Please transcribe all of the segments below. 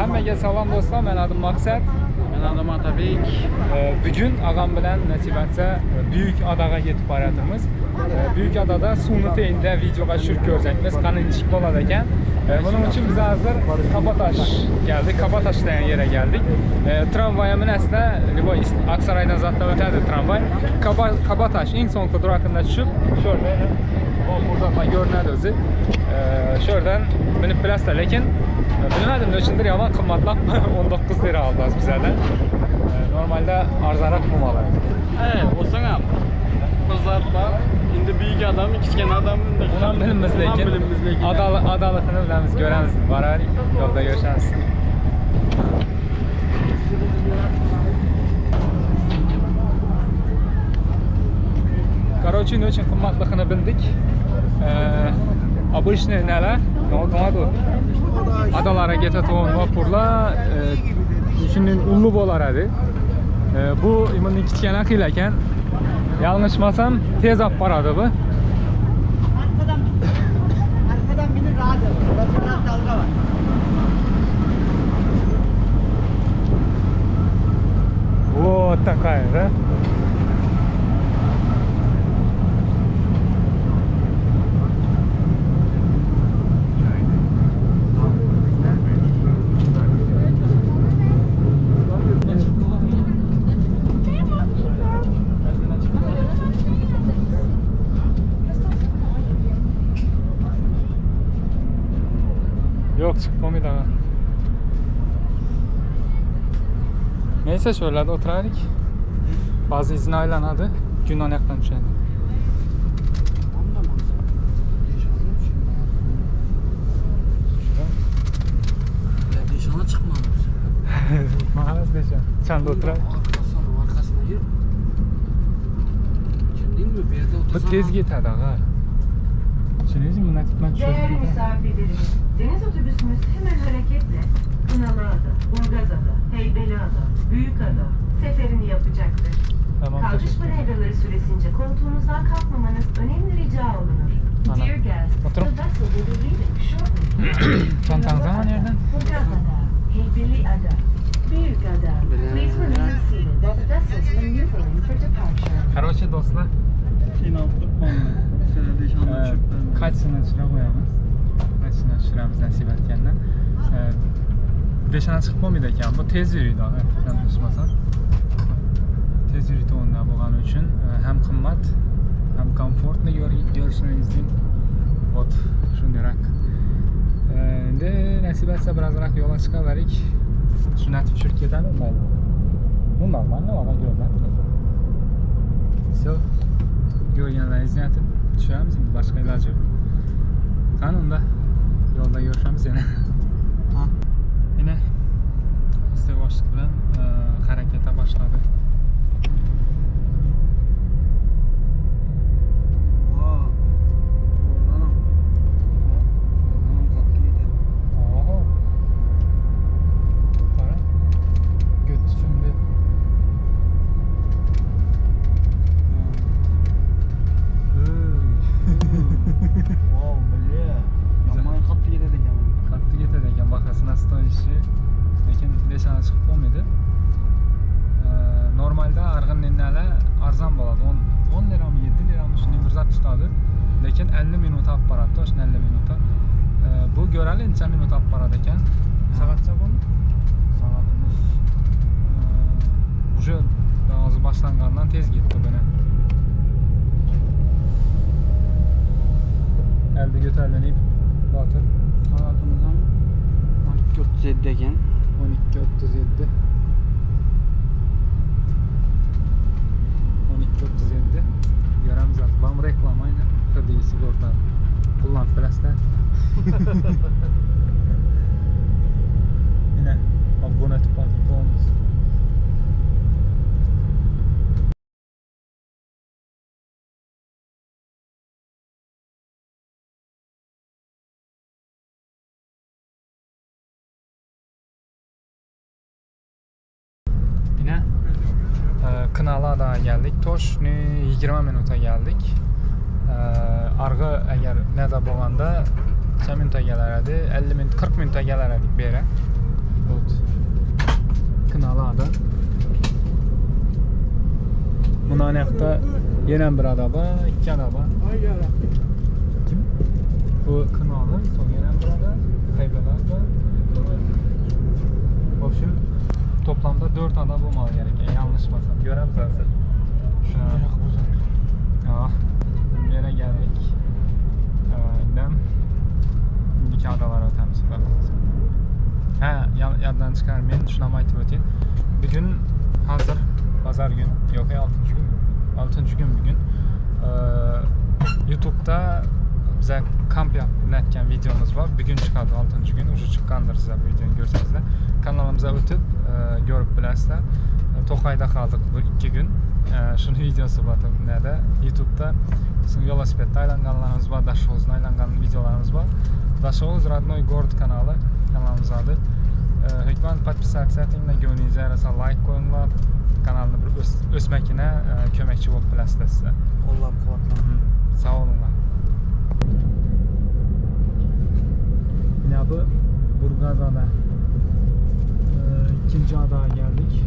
Hammaga salom do'stlar, men adim Maqsad. Men adım Atabek. Bugun agam bilan nasib etsa Buyuk Adaga yetib boryapmiz. Buyuk Adada suvni tengida videoga tushirib ko'rsakmiz, qani nechik bo'ladi ekan. Buning uchun biz hozir Kabatash keldik. Kabatash degan yerga keldik. Tramvayga minasizlar, любой Aksaraydan zatdan o'tadi tramvay. Kabatash eng so'nggi durakında tushib, shu yerda vapurdan ko'rinadi o'zi. Shu yerdan minib bilasizlar, lekin bilmadim nechundir yomon qimmatlab 19 lira oldi hozir bizlardan. Normalda arzonroq bo'lmalı. Evet, olsan ham. Bir zat var. Endi büyük adam, kichkina adam. Ondan bilimiz Ondan lekin. bilimiz lekin. Adaletini bilamiz, göremiz. Boraylik, yo'lda görüşamiz. Короче, nechun qimmatligini bildik. Обычный nelar? Nima bu? Adalara ketadigan vapurlar shunday ulug' bo'lar edi. Bu bundan kichkina qil ekan. Yanlışmasam tez olib boradi bu. Arkadan arkadan binin rahat olun. Burası biraz dalga var. Вот такая, да? Yo'q, chiqib bo'lmaydi ha. Neyse şöyle oturaylik. Bazı izini aylanadi. Gün yoqdan tushadi. Deshona chiqmadi. Mahalas desha. Chanda o'tiradi. Arkasına, arkasına gir. Tushundingmi? Bu yerda Bu o'tirsan. tez ketadi ag'a. Tushundingizmi? Bundan tipman tushadi. Değerli misafirlerimiz, deniz otobüsümüz hemen hareketle Kınalıada, Burgazada, Heybeliada, Büyükada seferini yapacaktır. Tamam, Kalkış teşekkür ederim. manevraları süresince koltuğunuzdan kalkmamanız önemli rica olunur. Ana. Dear guests, Oturun. the vessel will be leaving shortly. Çantanızı hemen yerden. Burgazada, Heybeliada, Büyükada. Please remain seated while the vessel is maneuvering for departure. Короче, do'stlar, Qiynalib turibman. Seni deshona tushibman. Qaytisini tushira qo'yamiz. Qaytisini tushiramiz nasib etganda. Deshana chiqib bo'lmaydi ekan. Bu tez yuriydi, ag'a, yanlışmasam. Tez yuriydi o'ndan bo'lgani uchun ham qimmat, ham komfortni ko'rishingizni вот shundayroq. Endi nasib etsa birozroq yo'lga chiqaverik. Shunatib tushirib ketadi mayli. Bu нормально, ag'a ko'rinadi. Всё. Ko'rganlaringizni aytib tushamiz endi boshqa iloji yo'q. Qani unda yo'lda ko'rishamiz yana. Ha. Yine istevoshlik bilan harakata boshladi. Aa. Oradan. Oradan qattiq ketadi. Oho. Qara. Göt tushundi. Wow, бля. Yomon qattiq ketadi ekan. Qattiq ketadi ekan bahasi настоящий. Lekin deshana chiqib bo'lmaydi. Normalda arg'in nennalar arzon bo'ladi. 10 10 lirami, 7 lirami shunday bir zat tutadi. Lekin 50 minut olib boradi, to'g'ri 50 minut. Bu ko'rali necha minut olib boradi ekan. Soatcha bo'ldi. Soatimiz Уже hozir boshlangandan tez ketdi buni. Elde götürlenip Batır soatimiz ham 12:37 ekan. 12:37. 12:37. Göremiz artık. Bana reklama aynen. Hadi sigorta kullanıp bilasizlar. Yine Afgan etip polностью. Yine Kınalı Adaya geldik. Toshni 20 minuta geldik. Arg'i agar neda bo'lganda necha minuta kelar edi? 50 minut, 40 minuta kelar edik bu yerga. Ot. Kınaly ada. Mundan ýakda ýene bir ada bar, iki ada bar. Kim? Bu Kınaly, soň ýene bir ada, Heybeli ada. Obşim toplamda 4 ada bolmaly gerek, ýalňyşmasam. Göremiz hazır. Ah, ýene geldik. Indem indiki adalara ötemiz. Hä, ýaddan çykarmaýyn, şunam aýtyp öteýin. Bugün hazır bazar gün, ýok, 6-njy gün. 6-njy gün bugün. YouTube'da bize kamp ýapyp videomuz bar. Bugün çykady 6-njy gün. Uje çykandyr size bu videony görseňizler. Kanalymyza ötüp görüp bilersizler. Tokaýda kaldyk bu 2 gün. Şuny videosy bar näde YouTube'da. Soň welosipedde aýlanganlarymyz bar, Daşoguzda aýlangan videolarymyz bar. Daşoguz Rodnoy Gorod kanaly, kanalymyz ady. Hökman podpisasiýa etiňler, göwnüňize ýarasa like goýuňlar. Kanalyny bir ösmekine kömekçi bolup bilersizler size. Gollap kuwwatlaň. Sag boluňlar. Ine bu Burgazada. İkinci adaya geldik.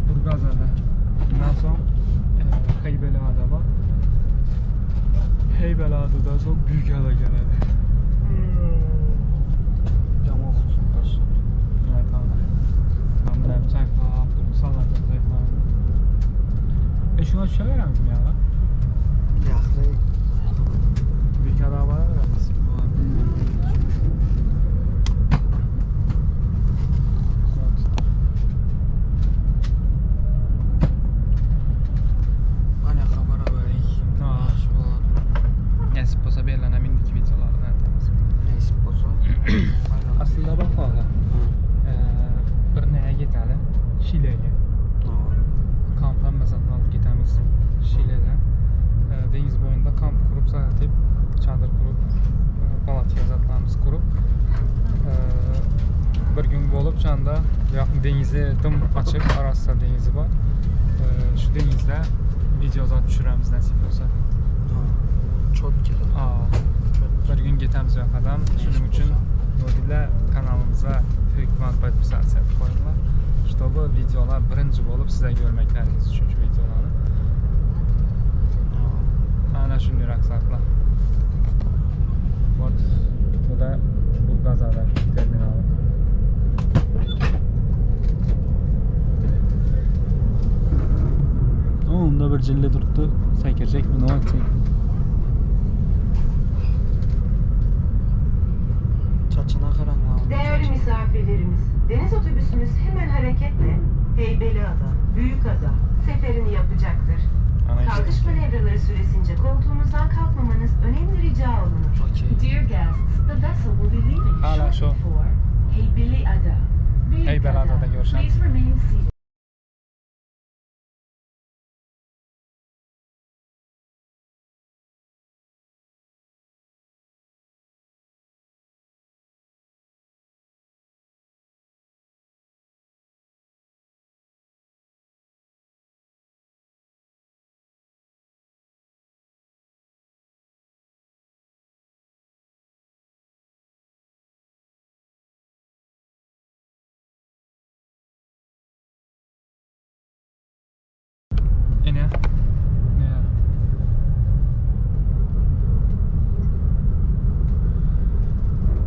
Burgazada. Bundan soň Heybeli ada bar. Heybeli adadan soň Büyük ada geledi. Ýaňy okup başlady. Tamam. Tamam, çaýkap, sallanacak çaýkap. E şuna düşeveremizmi ya? Ýahly. Büyük ada var mı? Mana habara berik. Ha. Ýagşy bolar. Nesip bolsa berlen indiki videolardan aytamiz. Nesip bolsa. Aslında bak valla. Bir neye giteli? Şile'ye. Kamp hemmesini alıp gitemiz Şile'de. Deniz boyunda kamp kurup zaten çadır kurup palatka zatlarımız kurup bir gün bolup şanda yakın denizi dım açık Arassa denizi var. Şu denizde video zat düşüremiz nasip olsa. Çok güzel. Aa, bir gün getemiz o adam. Şunun üçün Nodillər kanalımıza hökman podpisasiya qoyunlar. Чтобы videolar birinci bo'lib sizlar görməkləriniz üçün şu videoları. Ana shunday raqsatlar. Вот bu da Burgazada terminalı. Onda bir cilli durttu. Sekirecek mi? Ne olacak? Çaçına karanlığa. Değerli misafirlerimiz, deniz otobüsümüz hemen hareketle Heybeliada, Büyükada seferini yapacaktır. Ana işte. Kalkış manevraları süresince koltuğunuzdan kalkmamanız önemli rica olunur. Okey. Dear guests, the vessel will be leaving Hala shortly şu. for Heybeliada, Büyükada. Heybeliada'da görüşelim. Please remain seated. Ine. Ne?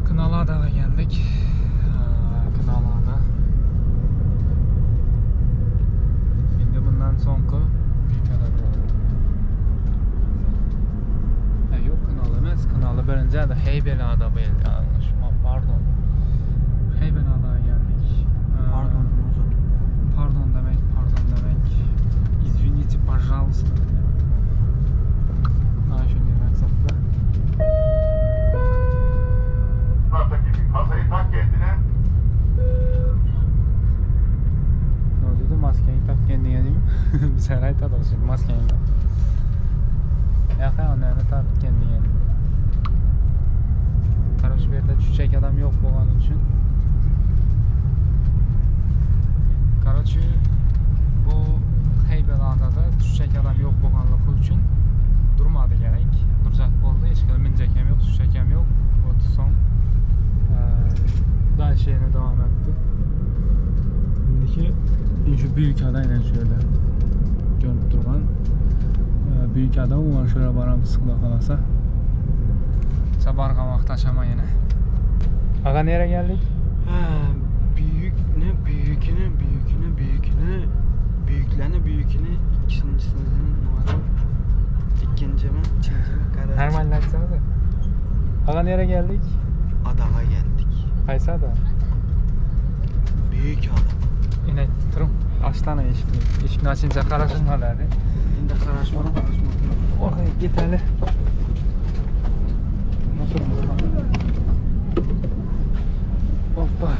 Kınalı Ada'ya geldik. Kınalı Ada. Şimdi bundan sonraki Büyük Ada bo'ladi. Ha, yo'q, Kınalı emas. Kınalı birinci ada Heybeli Ada bu yanlış. Pardon. Heybeli Ada'ya geldik. Pardon, uzun. Pardon demek, pardon demek. Извините, пожалуйста demek. Ha şunu ben sapla. Gibi kasayı tak kendine. Ne dedi? Maskeni tak kendine değil mi? Bizler aytadi şimdi maskeni tak. Yaqa onlarni tak kendine. Короче, bu yerda tushak adam yo'q bo'lgani uchun. Короче, bu Heybeliadada tushak adam yo'q bo'lganligi uchun durmadi kerak. Durjak bo'ldi, hech kim minjak ham yo'q, tushak ham yo'q. Вот so'ng Şeyine dowam etdi. Indiki şu büyük ada ine şu ýerde görünüp durgan. Büyük ada var şöyle baramyz Huda halasa. Sabarga wagt aşama ýene. Aga nere geldik? Ha, büyük ne büyüküne büyüküne büyüküne büyüklerine büyüküne ikincisinin numara ikinci mi üçüncü mi karar. Normal açsana. Aga nere geldik? Adağa geldik. Haýsy ada? Büyük ada. Ine turuň. Açlana eşikni. Eşikni açynça garaşyň hadi. Indi garaşma garaşma. Oraya git hele. Hoppa.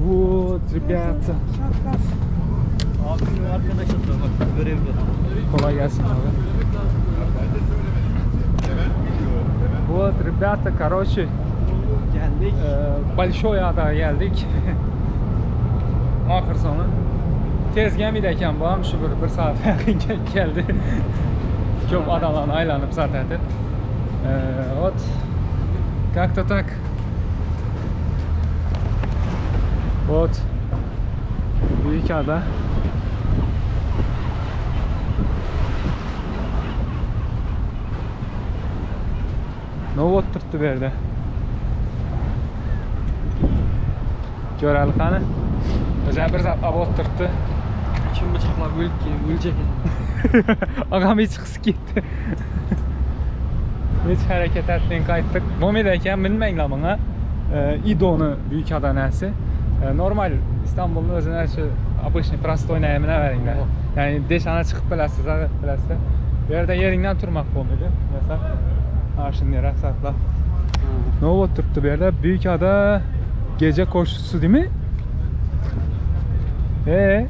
Вот, ребята. Abi arkadaş atıyor bak görevli. Kolay gelsin abi. Вот, ребята, короче, Geldik. Большой adaya geldik. Ahir sonu. Tez gemiydi ekan bu ham shu bir soat yaqin keldi. Ko'p adalarni aylanib zaten. Вот. Как-то так. Вот. Büyük ada. Ne oturttu bu yerdə? Görəli qani. Özə bir zat oturtdu. Kim bıçakla ölecek. Ağam hiç qısıq getdi. Hiç hərəkət etmeyin qayıtdıq. Momid ekan bilmanglar buna. İdonu büyük ada nəsi. Normal İstanbulun özünə şu обычный простой nəyəminə veringlər. Yəni deşana çıxıb biləsiniz, ağa biləsiniz. Bu yerdə yerindən turmaq olmaydı. Məsələn, ha şimdi rəqsatlar. Ne oturttu bu yerdə? Büyük ada gece koşusu değil mi? Gece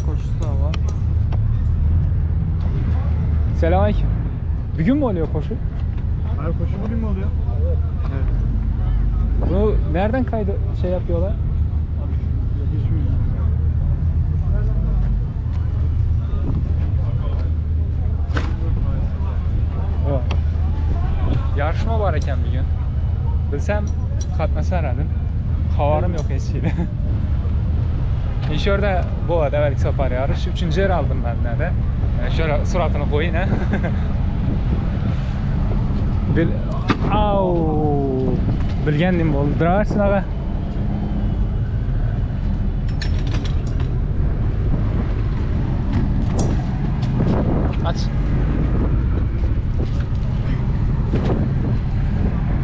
koşusu da var. Selamünaleyküm. Bugün mü oluyor koşu? Hayır koşu bugün mü oluyor? Evet. Bunu nereden kaydı şey yapıyorlar? Yok. Yarışma var eken bir gün. Bilsem qatnashar edim. Xabarim yo'q hech şeyden. Şu yerda bo'ladi avvalgi safar yarış. 3 yer aldım ben de. Şöyle suratını qo'ying ha. Bil Au. Bilgandim bo'ldi. Duraversin ag'a. Aç.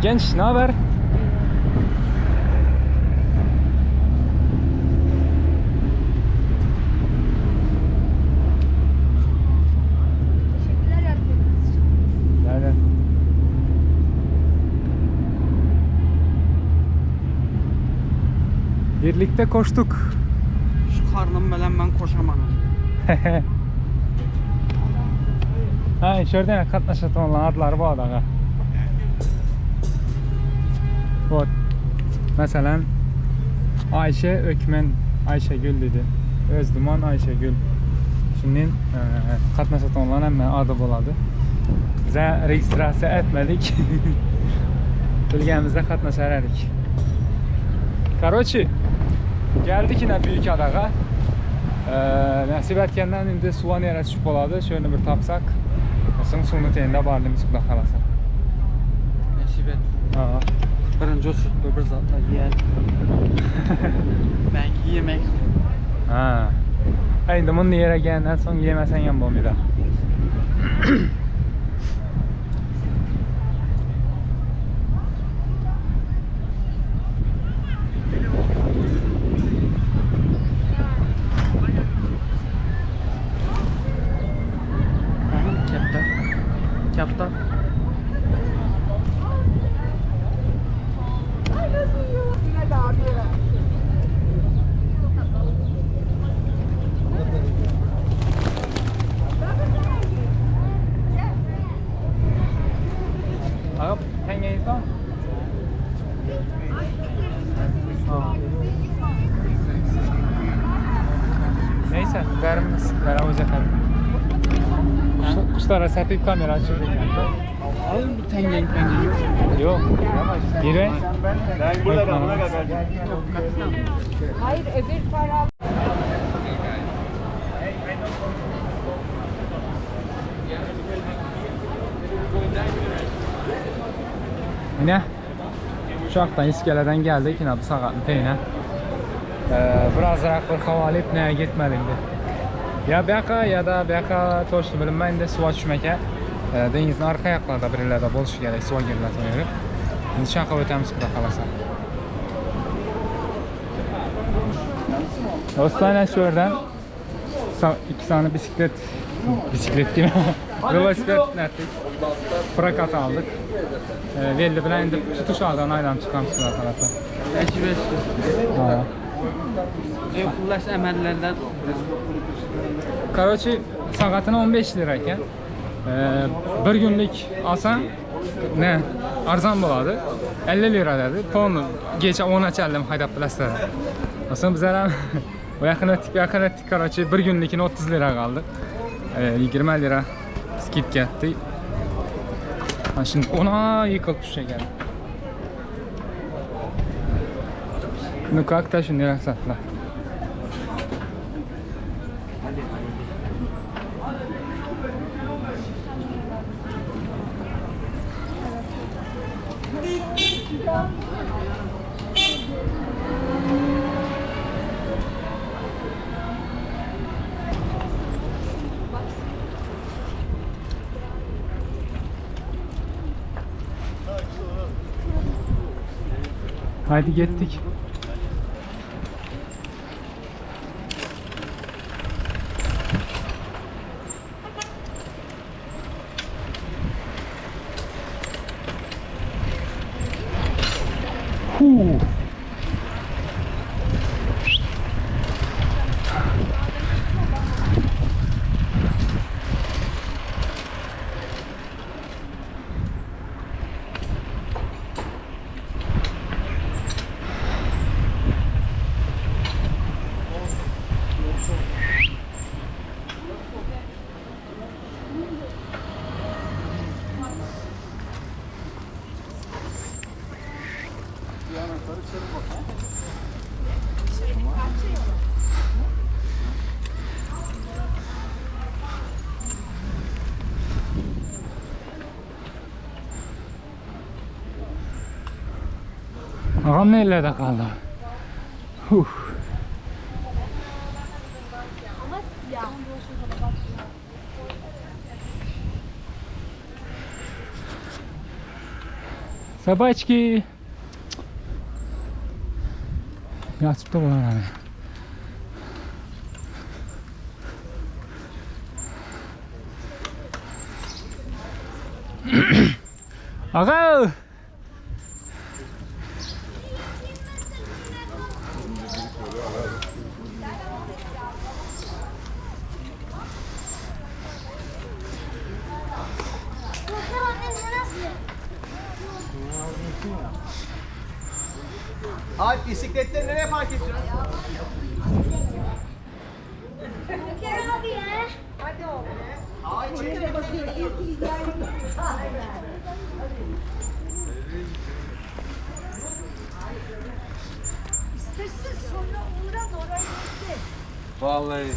Genç, ne haber? Teşekkürler yardımınız için. Nereden? Birlikte koştuk. Şu karnım bilen ben koşamam. Ha, şuradan qatnashadiganlar adlari bor ag'a. Вот. Masalan, Ayşe Ökmen Ayşegül dedi. Özduman Ayşegül. Şunun qatnashadiganlar hamma adı bo'ladi. Biza registratsiya etmedik. Bilganimizda qatnashar edik. Короче, geldik yine büyük adağa. Nasib etgenden indi suva neresi tushib qoladi. Şöyle bir tapsak. Soň suvni teyinde barlymyz Xudo xalasa. Nasip et. Ha. Birinci oturttu bir zatla yiyen. Belki yemek. Ha. Endi bunday yerga kelgandan so'ng yemasang ham bo'lmaydi. Kepter. Kepter. Ag'a tangangiz bormi? Ha. Neyse, verimiz, veramiz efendim. Kuşlara sepip kamera açıldı. Al bu tengeng pengeng yok. Yok. Yürü. Ben burada kal, burada kal. Hayır öbür para Yine Uşaqdan iskələdən gəldik yine bu sağatın teyinə. Ee, birazrak bir hava alıp neye gitmeliydi. Ya buyaqqa ya da buyoqqa to'shni bilinmaydi endi suva tushmaka. Ee, dengizni arqa yoqlarida birlarda bo'lishi kerak suva giriladigan yeri. Endi shu yoqqa o'tamiz xudo xohlasa. Dostlar shu yerdan ikki tane bisiklet bisiklet değil mi? Velosiped nettik. Prokat aldık. Ee, Velli bilan endi tutuş aldan aylanib chiqamiz xudo xohlasa. Nasip etsin. Ha. E, xullas əməllərdən Короче, soatini 15 lira ekan. Ee, bir günlük alsan ne arzon bo'ladi. 50 lira dedi. Polni kecha 10 achaldim haydab bilasizlar. Aslında bizlar ham bu yaqin o'tdik, bu yaqin o'tdik. Короче, bir günlikini 30 lira qoldi. Ee, 20 lira skidka etdik. Mana şimdi ona yiqilib tushgan. Ну как-то shunday raqsatlar. Haydi gittik. Huu. Ağam nerelerde kaldı? Huh. Собачки. Yatibdi bular hali. Ag'a! Abi bisikletleri nereye park ediyorsun? Gel abi ya. Hadi oğlum. Ay çek. Bakıyor ilk geldi. İstersen sonra uğra da oraya gitsin. Vallahi.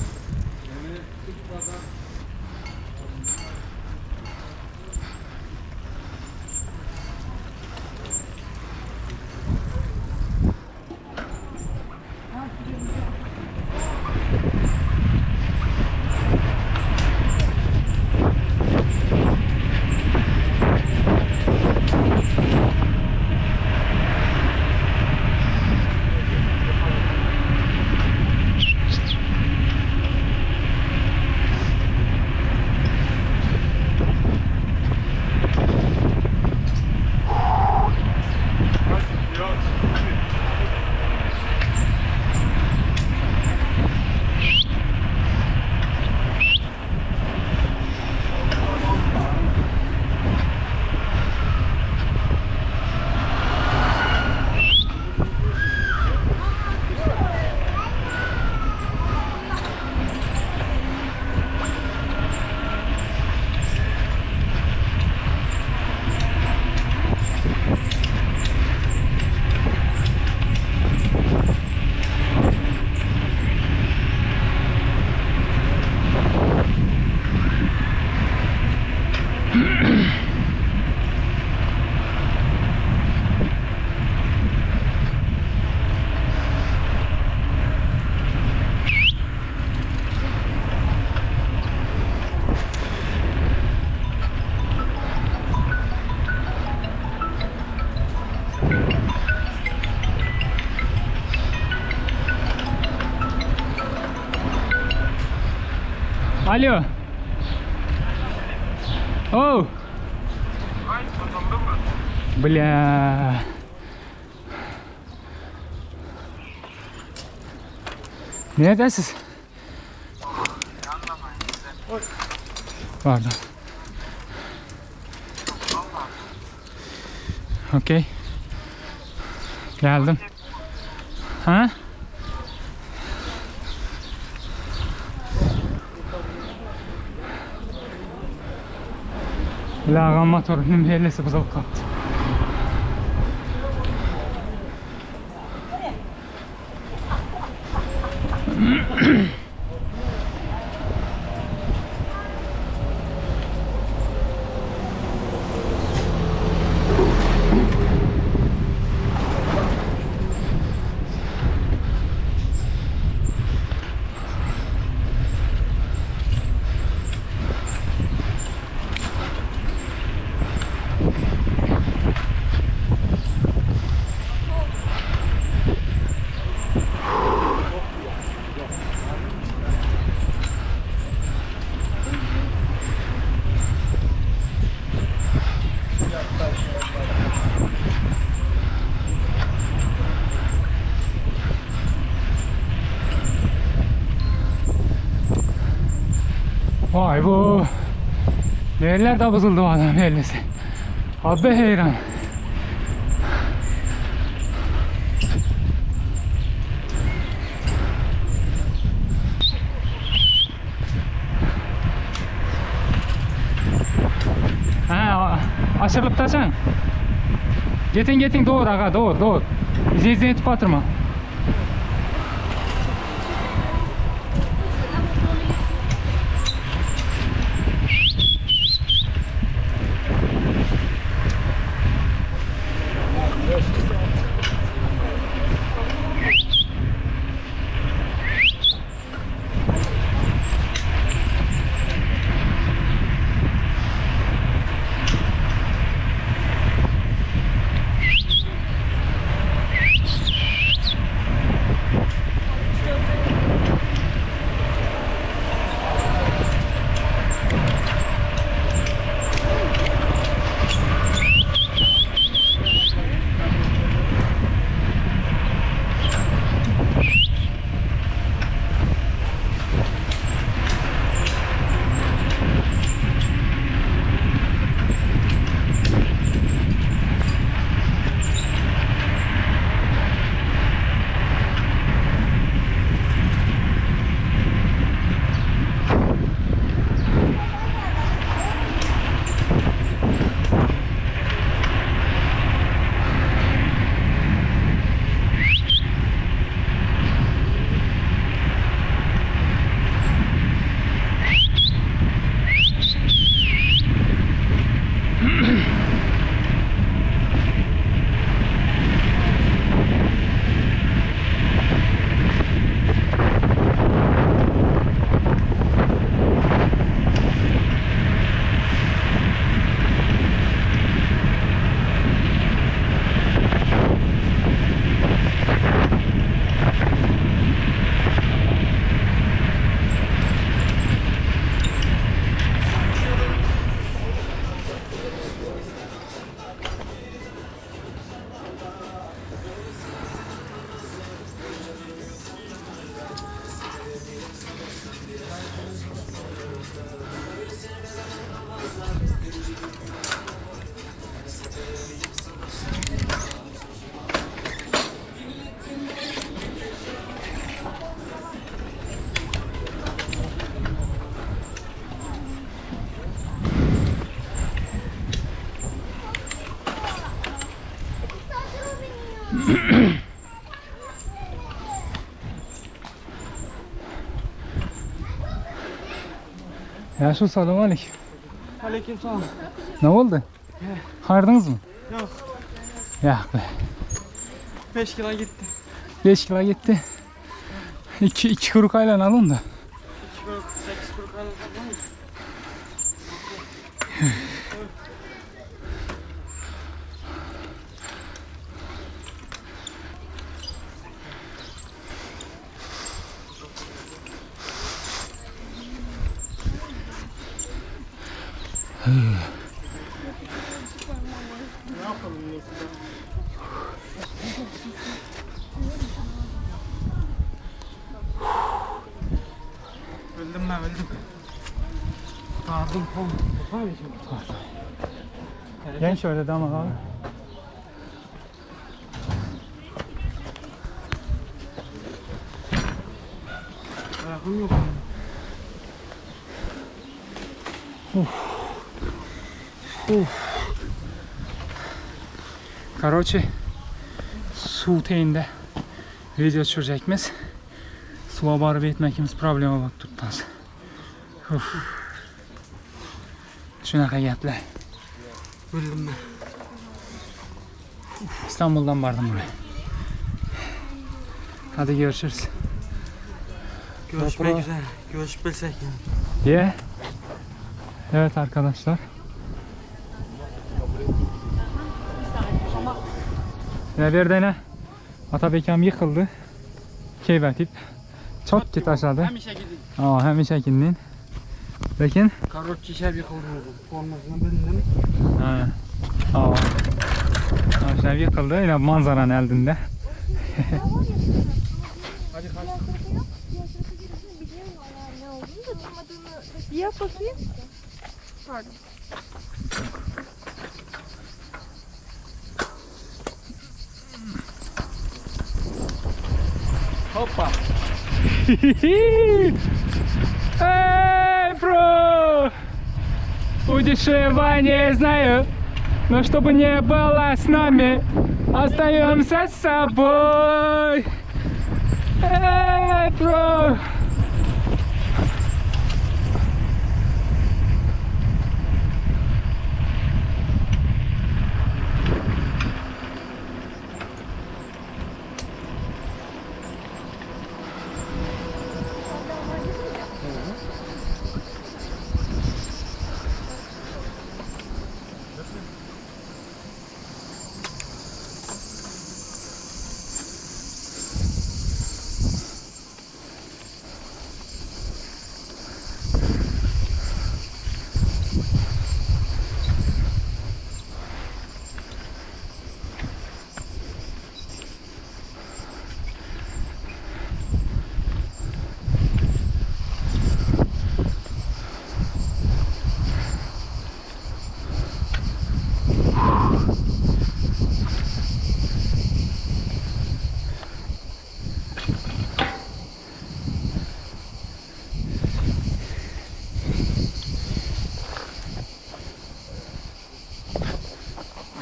Alo. Oh. Bля. Neredesiniz? Pardon. Okey. Geldim. Ha? Lagam motorynyň hellesi buzulyp galypdy. Vay bu. Nerelerde bozuldu bu adam ellisi. Abi heyran. Ha, aşırılıp taşan. Getin getin doğru aga doğru doğru. İzin etip batırma. Ya şu salam aleyküm. Aleyküm selam. Ne oldu? Hardınız mı? Yok. Ya be. 5 kilo gitti. 5 kilo gitti. 2 2 kuruk aylan alın da. 2 kuruk, 8 kuruk alın. Öldüm ben öldüm. Pardon Gel şöyle damat abi. Ayakım yok. Короче, suv teyinde video düşürecekmiz. Suva barıp yetmekimiz problema bolup turupdi hozir. Uf. Shunaqa gaplar. Öldüm ben. İstanbul'dan bardım buraya. Hadi görüşürüz. Görüşmek üzere. Görüşüp bilsek yani. Yeah. Evet arkadaşlar. Yine bir dene Atabekam yıkıldı. Keybetip. Çok git aşağıda. Hemişe gidin. Aa, hemişekinden. Lekin Karot şişer yıkıldım dedim. Formasını bindim. ha. Aa. Aşağı yıkıldı. Yine manzaranın eldinde. Hadi kaç. Diğer tarafı yok. Diğer tarafa gerisini biliyorum yani ne olduğunu da tam adını... Yap bakayım. Pardon. Hoppa. Эй, бро! Удешевание знаю, но чтобы не было с нами, остаемся с собой. Эй, бро!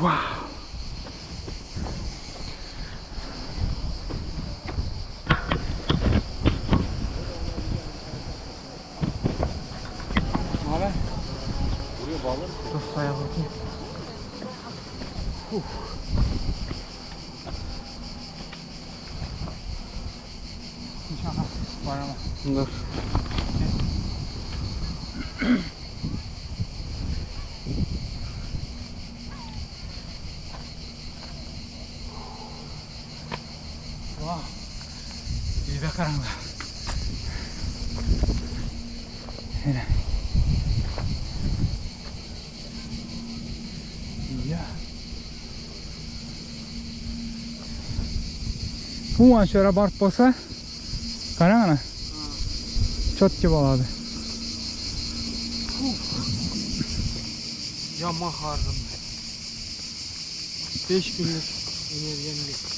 Wow. Abi. Dur saya bakayım. İnşallah var ama. Dur. Wow. İyi de karanlık. Yine. Ya. Bu an şöyle barp bolsa qarang ana. Чётки bo'ladi. Yaman hardım ben. 5 günlük energim gitti.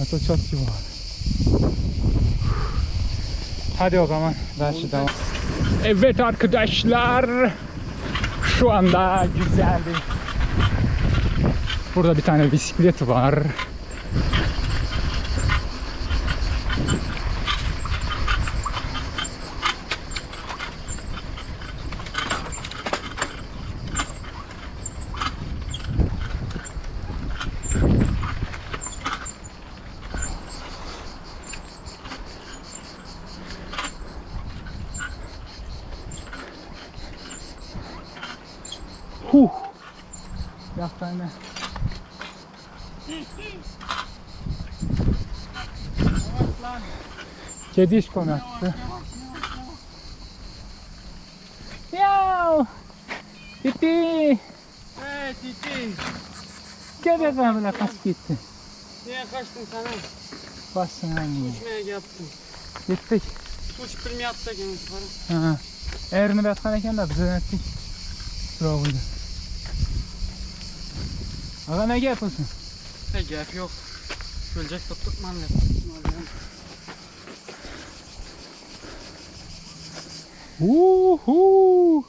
Это четкий bo'ladi. Hadi o zaman dersi devam. Evet arkadaşlar. Şu anda güzel bir Burada bir tane bisiklet var. Huh. Yak tane. Kedi iş konattı. Wow! Titi! Hey Titi. Gel bile kaçıp gitti. Niye kaçtın sana? Başına iyi. Uçmaya yaptın. Gittik. Uç bilmeyi atsa kendisi para. Ha. Erini batkan eken de bize ettik. Bravoydu. Aga ne yapıyorsun? Hey gap yok. Ölecek tuttuk manle. Uhu!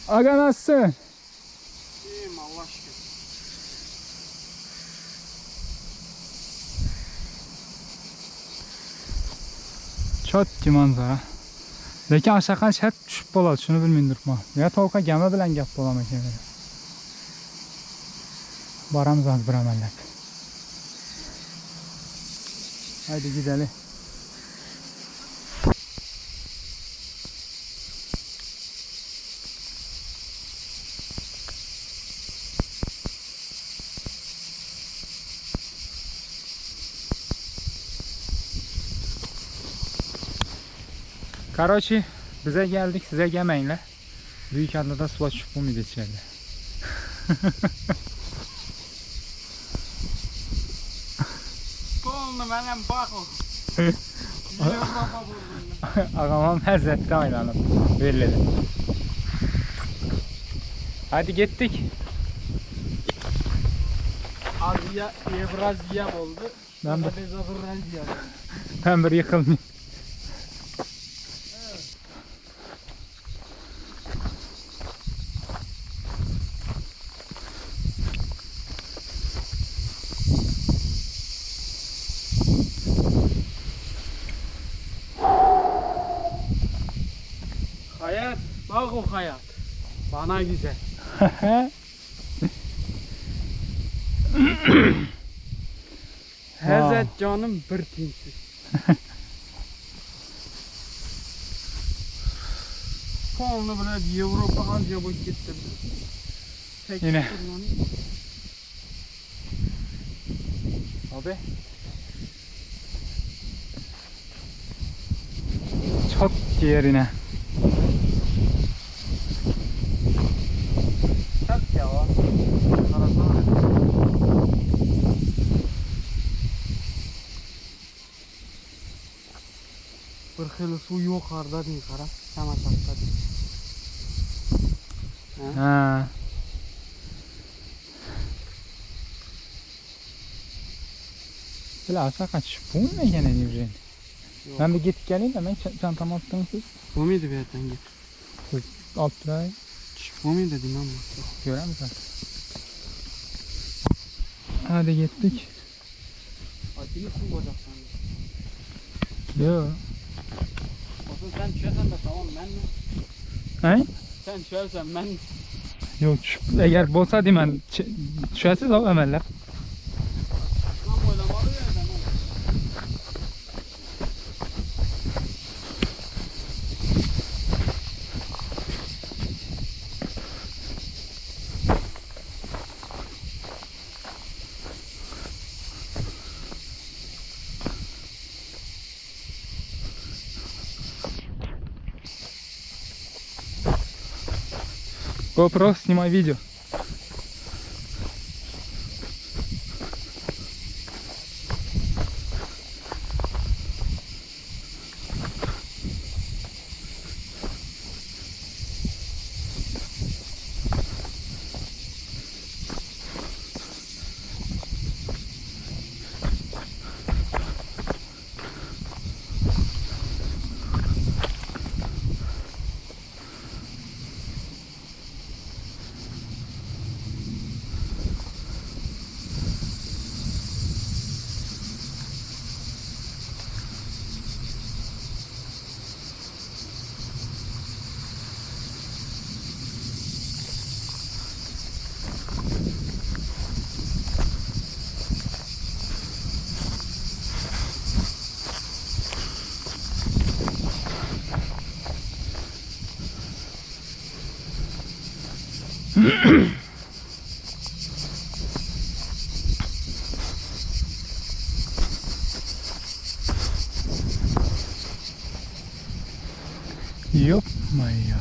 Aga nasılsın? İyiyim Allah şükür. Çot manzara. Lekin aşağıdan hep düşüp bo'ladi, shuni bilmay turibman. Ya tolqa gemi bilan gap bo'larmikan? Boramiz hozir bir amallab. Haydi gidelim. Короче, bize geldik, size gelmeyinler. Büyük adada suya düşüp bulmaydı içeride. Kolunu benim bak o. Yürü baba buldum. Ağamam həzrətdə aylanıb verildi. Hadi gittik. Azya, Evrazya oldu. Ben bir, Bezavrazya. ben bir yıkılmayayım. Hayat, bak o hayat. Bana güzel. Hazret canım bir tinsiz. Kolunu böyle Avrupa Azya boyut gitti. Tek Yine. turlanı. Abi. Çok yerine. Çok ya o. Karasana. Bir xil suv yuqorida dey qara, samarqandda dey. Ha. Bila aşağı kaç. Bu ne gene Nurcan? Yo'q. Ben bir git geleyim de ben çantamı attım siz. Bo'lmaydi bu yerdan git. Siz alt lirayı Tushib bo'lmaydi deyman. görer misin? Hadi gittik. Atini suv bo'lasan. Yo. Olsun sen düşersen de tamam ben mi? He? Sen düşersen ben Yok eğer bolsa deyman tushasiz abi amallab. Tam oylamalı yerden o. GoPro снимай видео. Ýop-maýo.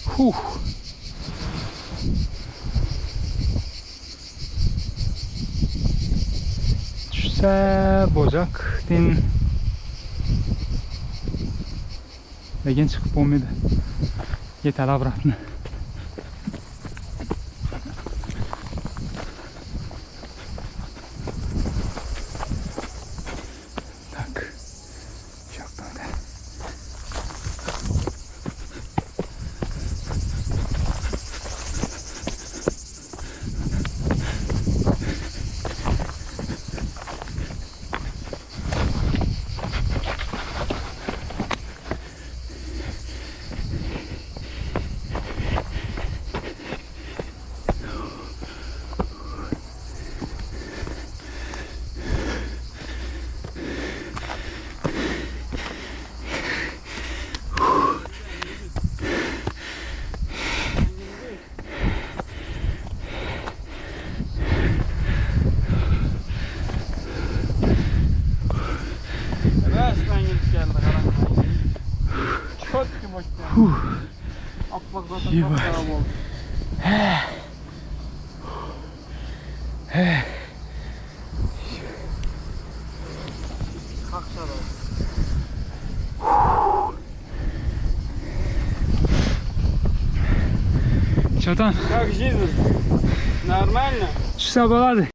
Huh. Düşse bojak din. Lekin chiqib bo'lmaydi. Yetadi обратно. Так. Shu yoqdan o'tadi. Rasman yetib keldi, qarang. Чётко bo'ldi. Oppoq zotdan Ебать. qop-qora bo'ldi. Qaqshadi. Чё там? Как жизнь? Нормально? Tushsa bo'ladi.